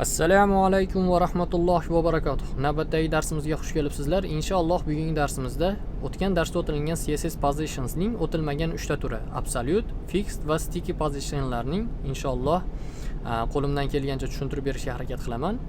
Assalomu alaykum va rahmatullohi va barakatuh. Navbatdagi darsimizga xush kelibsizlar. Inshaalloh, bugungi darsimizda o'tgan darsda o'tilgan CSS positionsning o'tilmagan 3 ta turi: absolute, fixed va sticky positionlarning inshaalloh qo'limdan kelgancha tushuntirib berishga harakat qilaman.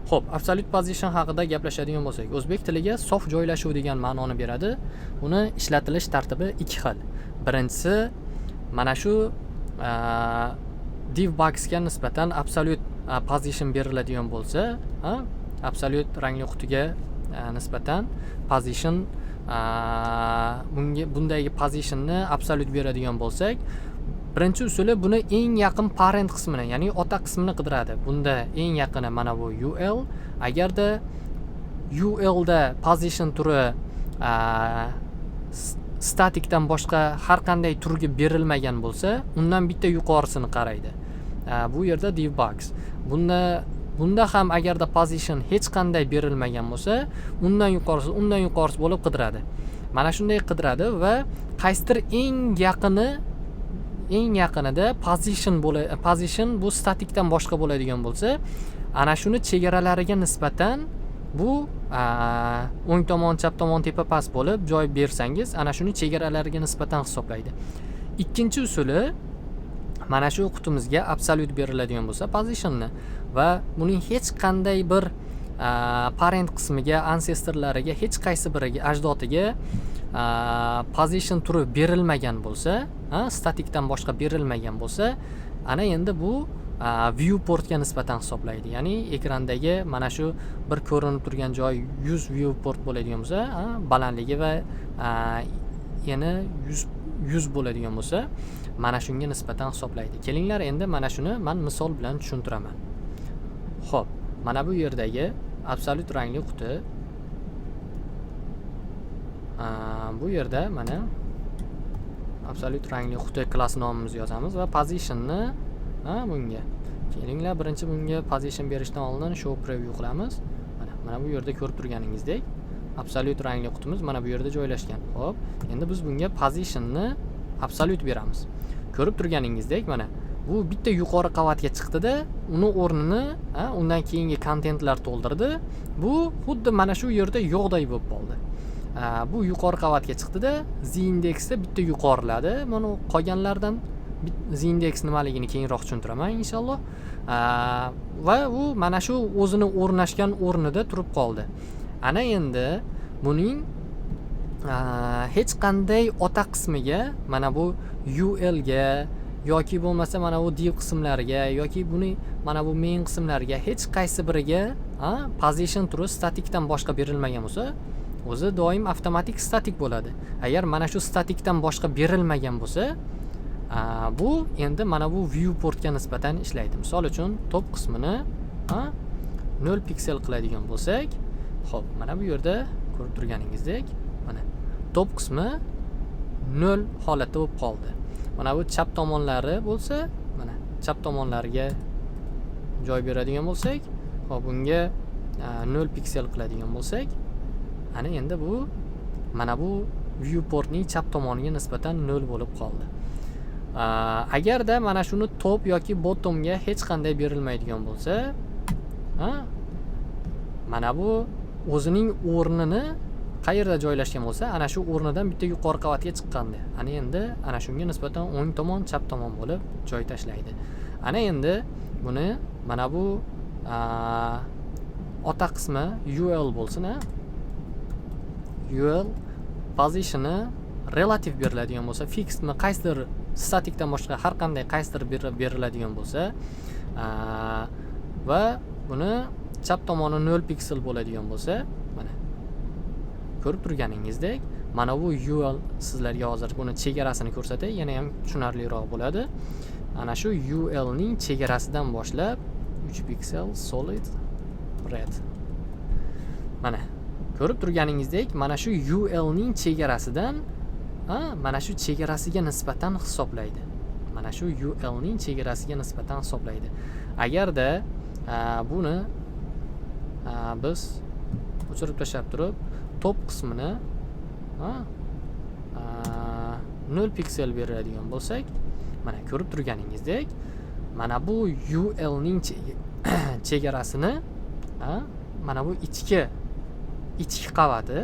Xo'p, absolute position haqida gaplashadigan bo'lsak, o'zbek tiliga sof joylashuv degan ma'noni beradi. Uni ishlatilish tartibi ikki xil. Birinchisi, mana shu div boxga nisbatan absolute position beriladigan bo'lsa, absolute rangli qutiga nisbatan position, bunga bundagi positionni absolute beradigan bo'lsak, birinchi usuli buni eng yaqin parent qismini, ya'ni ota qismini qidiradi. Bunda eng yaqini mana bu UL. Agarda UL da position turi statikdan boshqa har qanday turga berilmagan bo'lsa, undan bitta yuqorisini qaraydi. Bu yerda div box. Bunda ham agarda position hech qanday berilmagan bo'lsa, undan yuqorisi, undan yuqorisi bo'lib qidiradi. Mana shunday qidiradi va qaysidir eng yaqini, eng yaqinida position bo'la, position bu statikdan boshqa bo'ladigan bo'lsa, ana shuni chegaralariga nisbatan bu o'ng tomon, chap tomon, tepa, past bo'lib joy bersangiz, ana shuni chegaralariga nisbatan hisoblaydi. Ikkinchi usuli, mana shu qutimizga absolute beriladigan bo'lsa positionni va buning hech qanday bir parent qismiga, ancestorlariga, hech qaysi biriga, ajdodiga position turi berilmagan bo'lsa, statikdan boshqa berilmagan bo'lsa, ana endi bu viewportga nisbatan hisoblaydi. Ya'ni ekrandagi mana shu bir ko'rinib turgan joy 100 viewport bo'ladigan bo'lsa, balandligi va eni 100 bo'ladigan bo'lsa, mana shunga nisbatan hisoblaydi. Kelinglar, endi mana shuni man misol bilan tushuntiraman. Xo'p, mana bu yerdagi absolyut rangli quti. Bu yerda mana absolyut rangli quti klass nomimizni yozamiz va positionni, ha, bunga. Kelinglar, birinchi bunga position berishdan oldin show preview qilamiz. Mana bu yerda ko'rib turganingizdek, absolyut rangli qutimiz mana bu yerda joylashgan. Xo'p, endi biz bunga positionni absolyut beramiz. Ko'rib turganingizdek, mana bu bitta yuqori qavatga chiqdida, uni o'rnini, ha, undan keyingi kontentlar to'ldirdi. Bu xuddi mana shu yerda yo'qday bo'lib qoldi. Bu yuqori qavatga chiqdida, z-indeksda bitta yuqoriladi. Mana qolganlardan z-indeks nimaligini keyinroq tushuntiraman inshaalloh. Va u mana shu o'zini o'rnashgan o'rnida turib qoldi. Ana endi buning hech qanday ota qismiga, mana bu UL ga yoki bo'lmasa mana bu div qismlariga yoki buni mana bu main qismlariga, hech qaysi biriga, ha, position turi statikdan boshqa berilmagan bo'lsa, o'zi doim avtomatik statik bo'ladi. Agar mana shu statikdan boshqa berilmagan bo'lsa, bu endi mana bu viewportga nisbatan ishlaydi. Misol uchun, top qismini, ha, 0 piksel qiladigan bo'lsak, xo'p, mana bu yerda ko'rib turganingizdek, mana top qismi 0 holatda bo'lib qoldi. Mana bu chap tomonlari bo'lsa, mana chap tomonlariga joy beradigan bo'lsak, xo'p, bunga 0 piksel qiladigan bo'lsak, ana endi bu mana bu viewportning chap tomoniga nisbatan 0 bo'lib qoldi. Agarda mana shuni top yoki bottomga hech qanday berilmaydigan bo'lsa, ha, mana bu o'zining o'rnini qayerda joylashgan bo'lsa, ana shu o'rnidan bitta yuqori qavatga chiqqanda, ana endi ana shunga nisbatan o'ng tomon, chap tomon bo'lib joy tashlaydi. Ana endi buni mana bu ota qismi UL bo'lsin, a, UL positioni relative beriladigan bo'lsa, fixedmi, qaysidir statikdan boshqa har qanday qaysidir beriladigan bo'lsa va buni chap tomoni 0 piksel bo'ladigan bo'lsa, mana ko'rib turganingizdek, mana bu UL, sizlarga hozir buni chegarasini ko'rsatay, yana ham tushunarliroq bo'ladi. Ana shu UL ning chegarasidan boshlab 3 piksel solid red. Mana ko'rib turganingizdek, mana shu UL ning chegarasidan, ha, mana shu chegarasiga nisbatan hisoblaydi. Mana shu UL ning chegarasiga nisbatan hisoblaydi. Agarda buni biz o'chirib tashlab turib, top qismini, ha, 0 piksel beradigan bo'lsak, mana ko'rib turganingizdek, mana bu UL ning Chegarasini mana bu ichki qavati,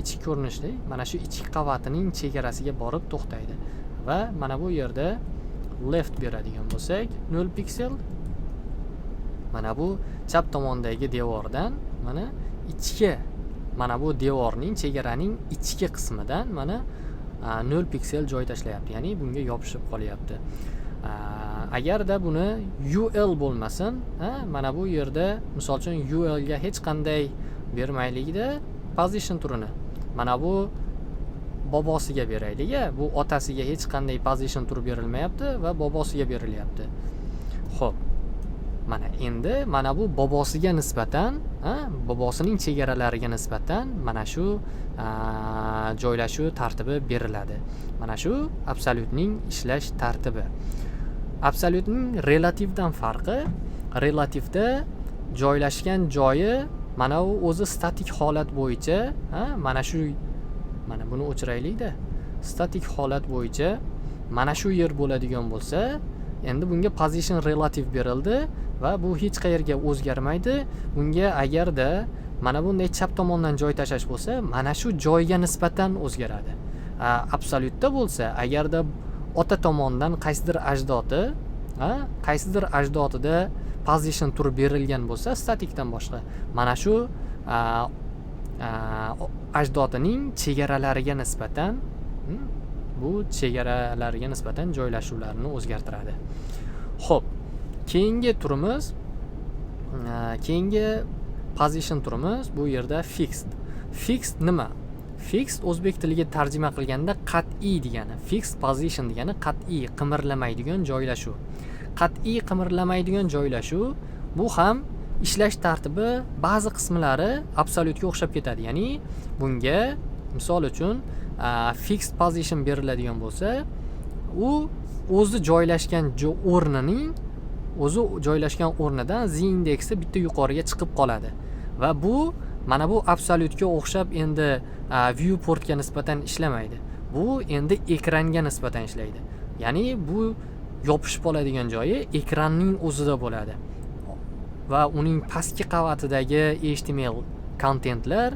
ichki ko'rinishli mana shu ichki qavatining chegarasiga borib to'xtaydi. Va mana bu yerda left beradigan bo'lsak, 0 piksel, mana bu chap tomondagi devordan, mana ichki, mana bu devorning, chegaraning ichki qismidan mana 0 piksel joy tashlayapti, ya'ni bunga yopishib qolyapti. Agarda buni UL bo'lmasin, mana bu yerda misol uchun UL ga hech qanday bermaylikda position turini, mana bu bobosiga beraylik. A bu otasiga hech qanday position turi berilmayapti va bobosiga berilyapti. Ho'p, mana endi mana bu bobosiga nisbatan, bobosining chegaralariga nisbatan mana shu joylashuv tartibi beriladi. Mana shu absolyutning ishlash tartibi. Absolyutning relativdan farqi: relativda joylashgan joyi mana u o'zi statik holat bo'yicha, mana shu, mana buni o'chiraylikda, statik holat bo'yicha mana shu yer bo'ladigan bo'lsa, endi bunga position relative berildi va bu hech qayerga o'zgarmaydi. Bunga agarda mana bunday chap tomondan joy tashlash bo'lsa, mana shu joyga nisbatan o'zgaradi. Absolyutda bo'lsa, agarda ota tomondan qaysidir ajdodi, qaysidir ajdodida position turi berilgan bo'lsa, statikdan boshqa, mana shu ajdodining chegaralariga nisbatan, bu chegaralariga nisbatan joylashuvlarini o'zgartiradi. Ho'p, keyingi turimiz, keyingi position turimiz bu yerda fixed. Fixed nima? Fixed o'zbek tiliga tarjima qilganda qat'iy degani. Fixed position degani qat'iy qimirlamaydigan joylashuv. Qat'iy qimirlamaydigan joylashuv, bu ham ishlash tartibi ba'zi qismlari absolyutga o'xshab ketadi. Ya'ni bunga misol uchun fixed position beriladigan bo'lsa, u o'zi joylashgan o'rnining, o'zi joylashgan o'rnidan z indeksi bitta yuqoriga chiqib qoladi va bu mana bu absolyutga o'xshab endi viewportga nisbatan ishlamaydi. Bu endi ekranga nisbatan ishlaydi. Ya'ni bu yopishib qoladigan joyi ekranning o'zida bo'ladi va uning pastki qavatidagi HTML kontentlar,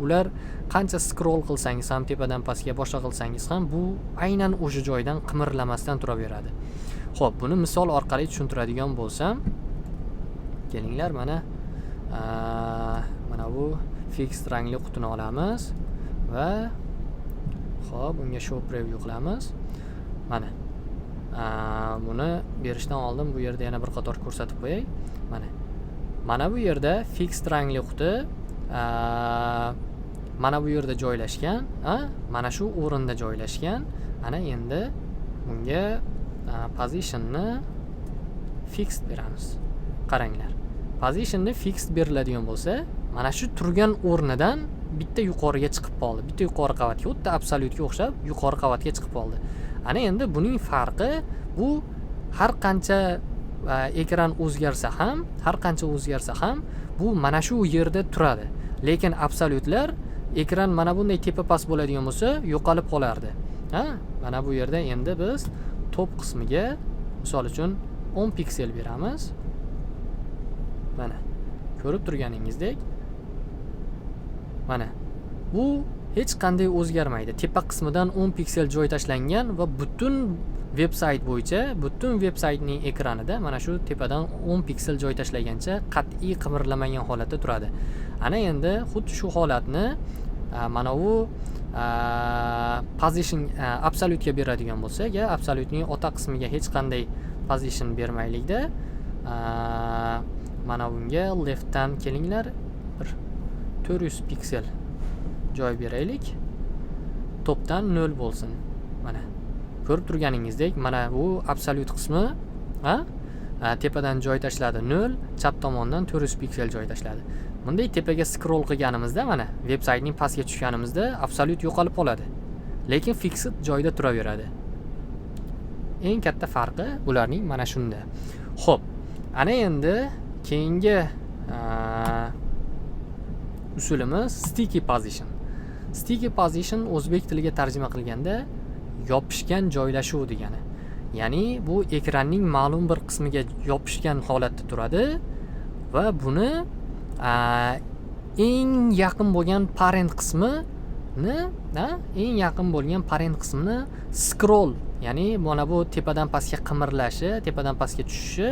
ular qancha scroll qilsangiz ham, tepadan pastga boshqa qilsangiz ham, bu aynan o'sha joydan qimirlamasdan turaveradi. Ho'p, buni misol orqali tushuntiradigan bo'lsam, kelinglar, mana bu fixed rangli qutini olamiz va ho'p, unga show preview qilamiz. Mana buni berishdan oldin bu yerda yana bir qator ko'rsatib qo'yay. Mana bu yerda fixed rangli quti mana bu yerda joylashgan, mana shu o'rinda joylashgan. Ana endi bunga positionni fixed beramiz. Qaranglar, positionni fixed beriladigan bo'lsa, mana shu turgan o'rnidan bitta yuqoriga chiqib qoldi, bitta yuqori qavatga, xuddi absolyutga o'xshab yuqori qavatga chiqib qoldi. Ana endi buning farqi, bu har qancha ekran o'zgarsa ham, har qancha o'zgarsa ham, bu mana shu yerda turadi. Lekin absolyutlar ekran mana bunday tepa past bo'ladigan bo'lsa, yo'qolib qolardi. Ha, mana bu yerda endi biz top qismiga misol uchun 10 piksel beramiz. Mana ko'rib turganingizdek, mana bu hech qanday o'zgarmaydi. Tepa qismidan 10 piksel joy tashlangan va butun veb sayt bo'yicha, butun veb saytning ekranida mana shu tepadan 10 piksel joy tashlagancha qat'iy qimirlamagan holatda turadi. Ana endi xuddi shu holatni mana bu position absolyutga beradigan bo'lsak, absolyutning ota qismiga hech qanday position bermaylikda, mana bunga leftdan, kelinglar, bir 400 piksel joy beraylik, topdan 0 bo'lsin. Mana ko'rib turganingizdek, mana bu absolyut qismi, ha, tepadan joy tashladi 0, chap tomondan 400 piksel joy tashladi. Bunday tepaga scroll qilganimizda, mana veb saytning pastga tushganimizda absolyut yo'qolib qoladi, lekin fixed joyda turaveradi. Eng katta farqi bularning mana shunda. Ho'p, ana endi keyingi usulimiz sticky position. Sticky position o'zbek tiliga tarjima qilganda yopishgan joylashuv degani. Ya'ni bu ekranning ma'lum bir qismiga yopishgan holatda turadi va buni eng yaqin bo'lgan parent qismini, eng yaqin bo'lgan parent qismini scroll, ya'ni mana bu tepadan pastga qimirlashi, tepadan pastga tushishi,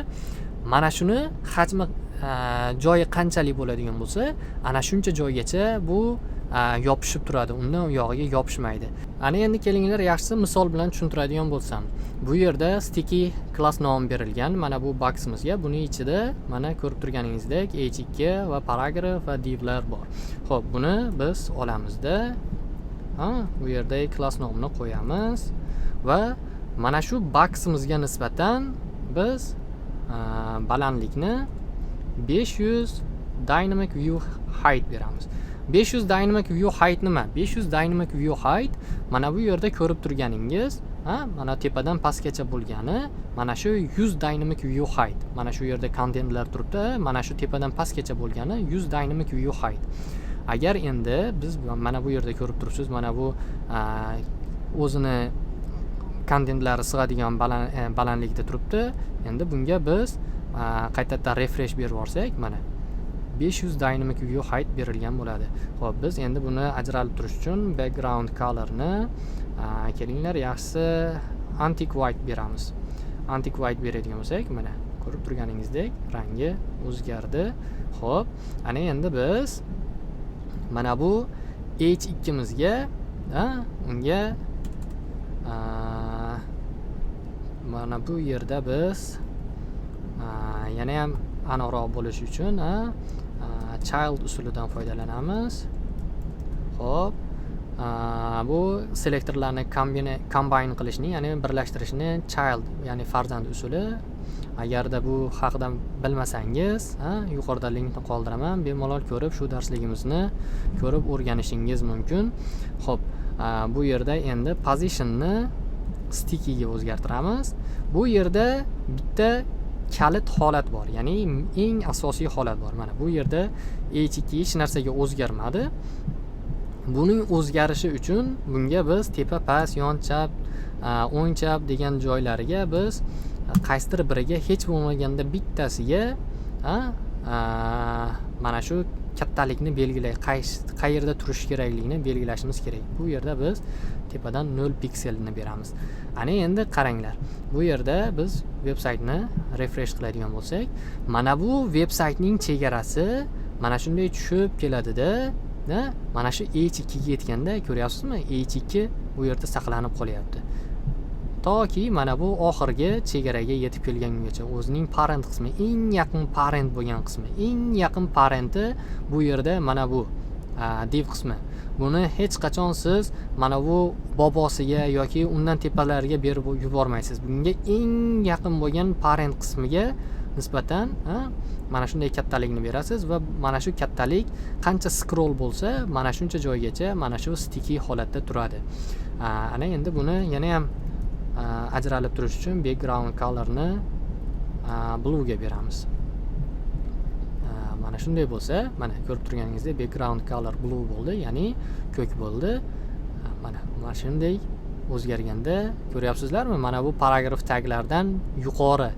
mana shuni hajmi, joyi qanchalik bo'ladigan bo'lsa, ana shuncha joygacha bu yopishib turadi, undan u yog'iga yopishmaydi. Ana endi kelinglar, yaxshisi misol bilan tushuntiradigan bo'lsam, bu yerda sticky klass nomi berilgan mana bu boximizga. Buni ichida, mana, ko'rib turganingizdek, h2 va paragraf va divlar bor. Ho'p, buni biz olamizda, ha, bu yerda klass nomini qo'yamiz va mana shu boximizga nisbatan biz balandlikni 500 dynamic view height beramiz. 500 dynamic view height nima? 500 dynamic view height mana bu yerda ko'rib turganingiz, ha, mana tepadan pastgacha bo'lgani mana shu 100 dynamic view height. Mana shu yerda kontentlar turibdi, mana shu tepadan pastgacha bo'lgani 100 dynamic view height. Agar endi biz, mana bu yerda ko'rib turibsiz, mana bu o'zini kontentlari sig'adigan balandlikda turibdi. Endi bunga biz qaytadan refresh berib yuborsak, mana 500 dynamic view height berilgan bo'ladi. Ho'p, biz endi buni ajralib turish uchun background colorni, kelinglar, yaxshisi antique white beramiz. Antique white beradigan bo'lsak, mana, ko'rib turganingizdek, rangi o'zgardi. Ho'p, ana endi biz mana bu h2 mizga, unga mana bu yerda biz yana ham aniqroq bo'lishi uchun child usulidan foydalanamiz. Ho'p, bu selektorlarni combine qilishni, ya'ni birlashtirishni child, ya'ni farzand usuli. Agarda bu haqida bilmasangiz, yuqorida linkni qoldiraman, bemalol ko'rib, shu darsligimizni ko'rib o'rganishingiz mumkin. Ho'p, bu yerda endi positionni stickyga o'zgartiramiz. Bu yerda bitta kalit holat bor, ya'ni eng asosiy holat bor. Mana bu yerda h2 hech narsaga o'zgarmadi. Buning o'zgarishi uchun bunga biz tepa, past, yon, chap, o'ng, chap degan joylariga biz qaysidir biriga, hech bo'lmaganda bittasiga mana shu kattalikni belgilay, qayerda turishi kerakligini belgilashimiz kerak. Bu yerda biz tepadan 0 pikselni beramiz. Ana endi qaranglar, bu yerda biz veb saytni refresh qiladigan bo'lsak, mana bu veb saytning chegarasi mana shunday tushib keladida, mana shu h2 ga yetganda, ko'ryapsizmi, h2 bu yerda saqlanib qolyapti toki mana bu oxirgi chegaraga yetib kelgungacha. O'zining parent qismi, eng yaqin parent bo'lgan qismi, eng yaqin parenti bu yerda mana bu div qismi. Buni hech qachon siz mana bu bobosiga yoki undan tepalariga berib yubormaysiz. Bunga eng yaqin bo'lgan parent qismiga nisbatan mana shunday kattalikni berasiz va mana shu kattalik qancha scroll bo'lsa, mana shuncha joygacha mana shu sticky holatda turadi. Ana endi buni yana ham ajralib turish uchun background colorni bluega beramiz. Mana shunday bo'lsa, mana, ko'rib turganingizdek, background color blue bo'ldi, ya'ni ko'k bo'ldi. Mana shunday o'zgarganda, ko'ryapsizlarmi, mana bu paragraf taglardan yuqori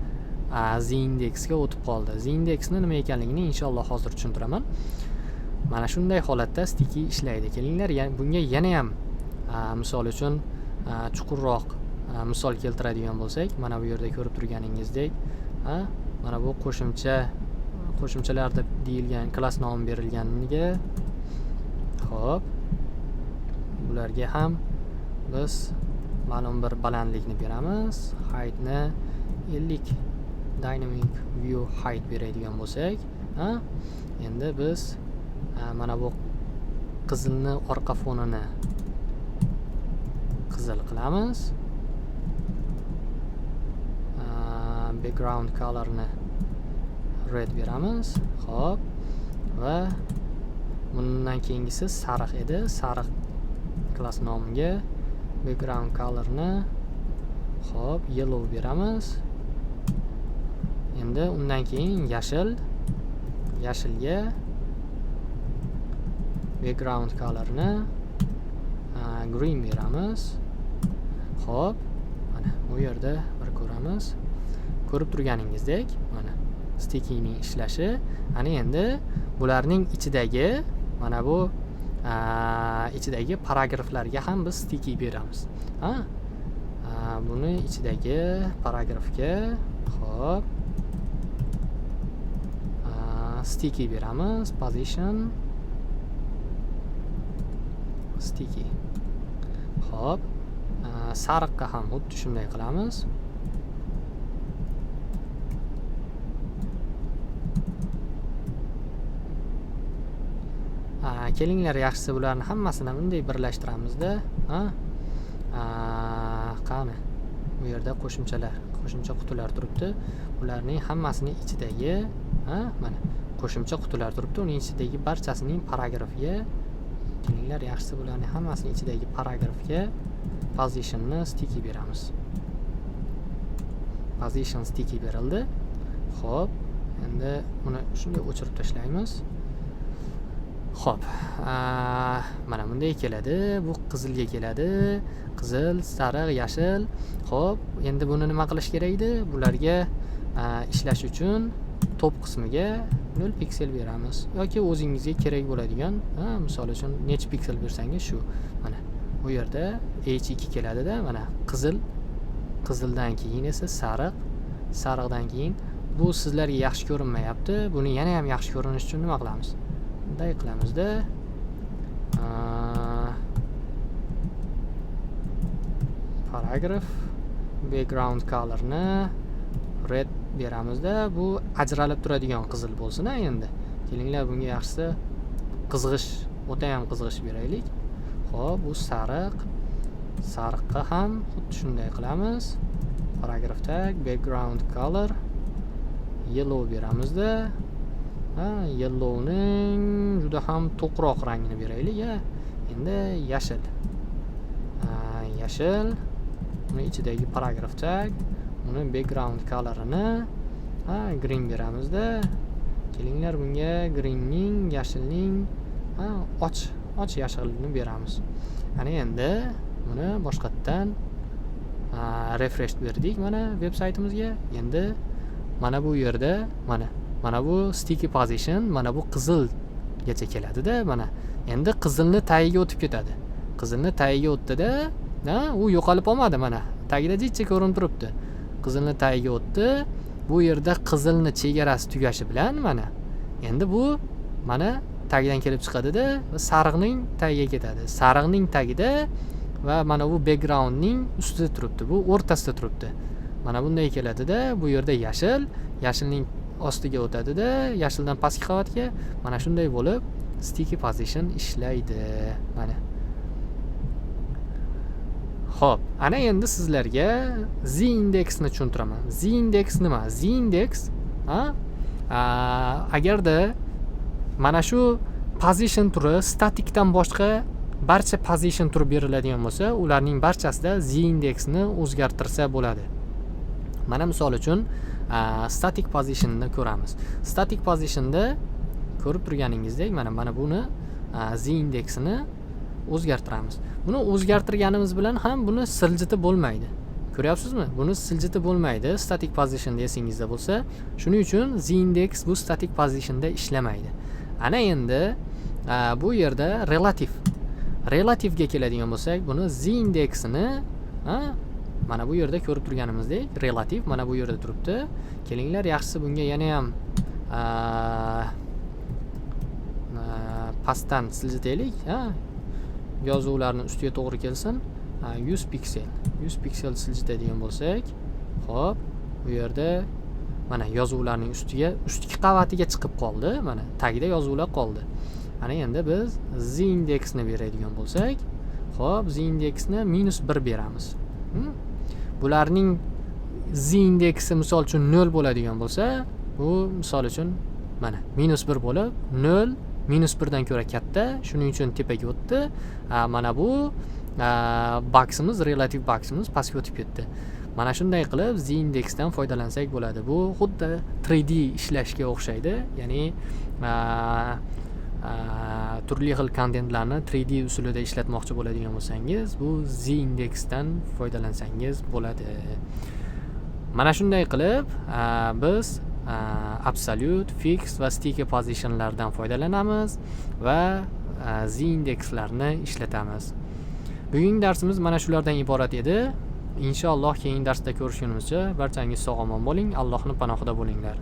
z-indeksga o'tib qoldi. Z-indeksni nima ekanligini inshaalloh hozir tushuntiraman. Mana shunday holatda sticky ishlaydi. Kelinglar, bunga yana ham, misol uchun, chuqurroq misol keltiradigan bo'lsak, mana bu yerda ko'rib turganingizdek, mana bu qo'shimcha, qo'shimchalar deb deyilgan klass nomi berilganiga, ho'p, bularga ham biz ma'lum bir balandlikni beramiz. Heightni 50 dynamic view height beradigan bo'lsak, endi biz mana bu qizilni orqa fonini qizil qilamiz, background colorni red beramiz. Ho'p, va bundan keyingisi sariq edi. Sariq klass nomiga background colorni, ho'p, yellow beramiz. Endi undan keyin yashil, yashilga background colorni green beramiz. Ho'p, mana. Mana bu yerda bir ko'ramiz. Ko'rib turganingizdek, mana stickyning ishlashi. Ana endi bularning ichidagi mana bu ichidagi paragraflarga ham biz sticky beramiz. Ha? Buni ichidagi paragrafga, xo'p, sticky beramiz, position sticky. Xo'p, sariqqa ham xuddi shunday qilamiz. Kelinglar, yaxshisi bularni hammasini bunday birlashtiramizda, ha? Qani? Bu yerda qo'shimchalar, qo'shimcha qutilar turibdi. Bularning hammasini ichidagi, ha, mana qo'shimcha qutilar turibdi. Uning ichidagi barchasining paragrafiga, kelinglar, yaxshisi bularning hammasini ichidagi paragrafga positionni sticky beramiz. Position sticky berildi. Xo'p, endi buni shunday o'chirib tashlaymiz. Xo'p, mana bunday keladi, bu qizilga keladi. Qizil, sariq, yashil. Xo'p, endi buni nima qilish kerak edi? Bularga ishlash uchun top qismiga 0 piksel beramiz yoki o'zingizga kerak bo'ladigan, ha, misol uchun necha piksel bersangiz shu. Mana bu yerda H2 keladida, mana qizil, qizildan keyin esa sariq, sariqdan keyin bu sizlarga yaxshi ko'rinmayapti. Buni yana ham yaxshi ko'rinishi uchun nima qilamiz? Bunday qilamizda, paragraf background colorni red beramizda, bu ajralib turadigan qizil bo'lsin, ha, endi. Kelinglar, bunga yaxshisi qizg'ish, o'ta ham qizg'ish beraylik. Xo'p, bu sariq, sariqqa ham xuddi shunday qilamiz. Paragraf tag background color yellow beramizda. Ha, yellowning juda ham to'qroq rangini beraylik, ha. Endi yashil. Ha, yashil. Uni ichidagi paragraf tag, uni background colorini, ha, green beramizda. Kelinglar, bunga greenning, yashilning, ha, och yashilini beramiz. Ana endi buni boshqatdan, ha, refresh berdik mana veb saytimizga. Endi mana bu yerda mana bu sticky position, mana bu qizilgacha keladida, mana endi qizilni tagiga o'tib ketadi. Qizilni tagiga o'tdida, ha, u yo'qolib qolmadi, mana tagida jichcha ko'rinib turibdi. Qizilni tagiga o'tdi. Bu yerda qizilni chegarasi tugashi bilan mana endi bu mana tagidan kelib chiqadida va sariqning tagiga ketadi. Sariqning tagida va mana bu backgroundning ustida turibdi, bu o'rtasida turibdi. Mana bunday keladida, bu yerda yashil, yashilning ostiga o'tadida, yashildan pastki qavatga, mana shunday bo'lib sticky position ishlaydi. Mana. Xo'p, ana endi sizlarga z indeksni tushuntiraman. Z indeks nima? Z indeks, ha? Agarda mana shu position turi statikdan boshqa barcha position turi beriladigan bo'lsa, ularning barchasida z indeksni o'zgartirsa bo'ladi. Mana misol uchun, static positionni ko'ramiz. Static positionda ko'rib turganingizdek, mana buni, z indeksini o'zgartiramiz. Buni o'zgartirganimiz bilan ham buni siljitib bo'lmaydi. Ko'ryapsizmi? Buni siljitib bo'lmaydi static position esingizda bo'lsa. Shuning uchun z indeks bu static positionda ishlamaydi. Ana endi, bu yerda relativ. Relativga keladigan bo'lsak, buni z indeksini, ha, mana bu yerda ko'rib turganimizdek, relativ mana bu yerda turibdi. Kelinglar, yaxshisi bunga yana ham, pastdan siljitaylik, ha? Yozuvlarni ustiga to'g'ri kelsin. Ha, 100 piksel. 100 piksel siljitadigan bo'lsak, xo'p, bu yerda mana yozuvlarning ustiga, ustki qavatiga chiqib qoldi. Mana tagida yozuvlar qoldi. Ana endi biz z indeksni beradigan bo'lsak, xo'p, z indeksni -1 beramiz. Bularning z indeksi misol uchun 0 bo'ladigan bo'lsa, bu misol uchun mana -1 bo'lib 0 -1 dan ko'ra katta, shuning uchun tepaga o'tdi. Mana bu, boximiz, relative boximiz pastga o'tib ketdi. Mana shunday qilib z indeksdan foydalansak bo'ladi. Bu xuddi 3D ishlashga o'xshaydi. Ya'ni, Turli xil kontentlarni 3D usulida ishlatmoqchi bo'ladigan bo'lsangiz, bu z indeksdan foydalansangiz bo'ladi. Mana shunday qilib biz absolute, fix va sticky positionlardan foydalanamiz va z indekslarni ishlatamiz. Bugungi darsimiz mana shulardan iborat edi. Inshaalloh, keyingi darsda ko'rishgunimizcha barchangiz sog' omon bo'ling, Allohning panohida bo'linglar.